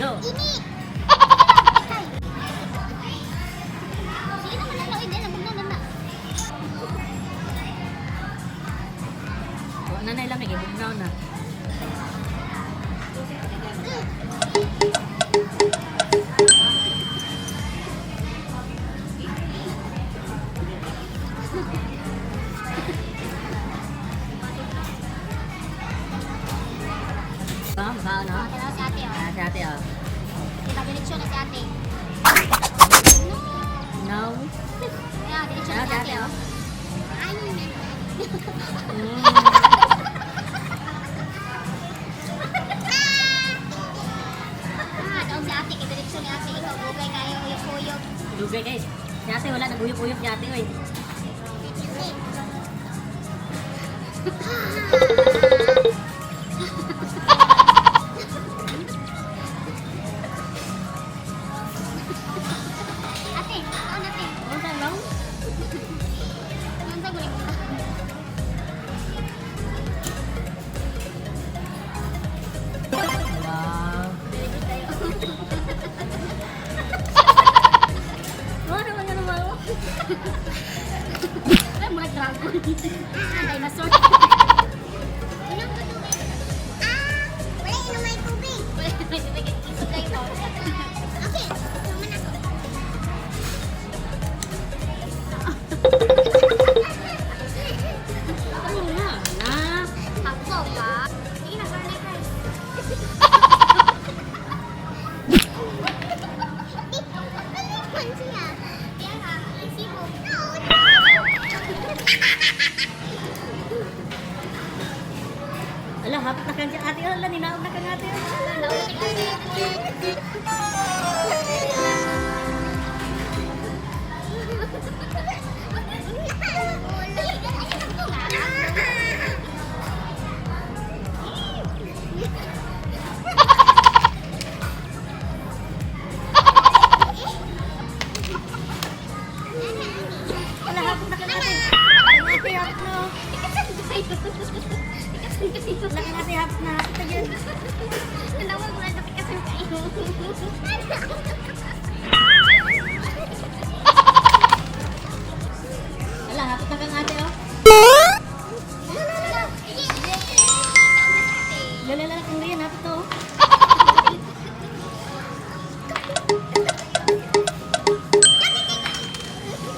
Go. Init! Ay. Sige naman na, oy, dili, bugnaw na na. Wa na na lamig, bugnaw na. Ah, mukha na. Oh, tanaw si ate, oh. Ah, si ate, oh. Diba, diretsyo na si ate. No. No. Yeah, diretsyo na si ate, oh. Ay, Ah, daog si ate, kay diretsyo ni ate. Ikaw, dugay kayo, uyok-uyok. Dugay guys. Si ate wala, naguyop-uyop si ate, oy. Ate, kaon ate. Ano sa long? Unsa gud mo? Wow. Very good tayo. Wow, naman nga naman. Oh. Ay, murag dragon. Ah, dinosaur. Inom ka tubig. Ah, wala inom ay tubig. Wala inom ay tubig. Isog kayo. Okay, naman ako. Ano na? Na. Ako ba? Sige na, garlic rice. Kaya nga, isip mo. Ala, hapit na kang si ate. Ala, ninaog na kang ate. Wala, nauna si ate. Ala, hapit na kang ate. Ang ate, hapit na. Oh. Ala, kang ate, hapit na. Hapit na yun. Ala, hapit na kang ate.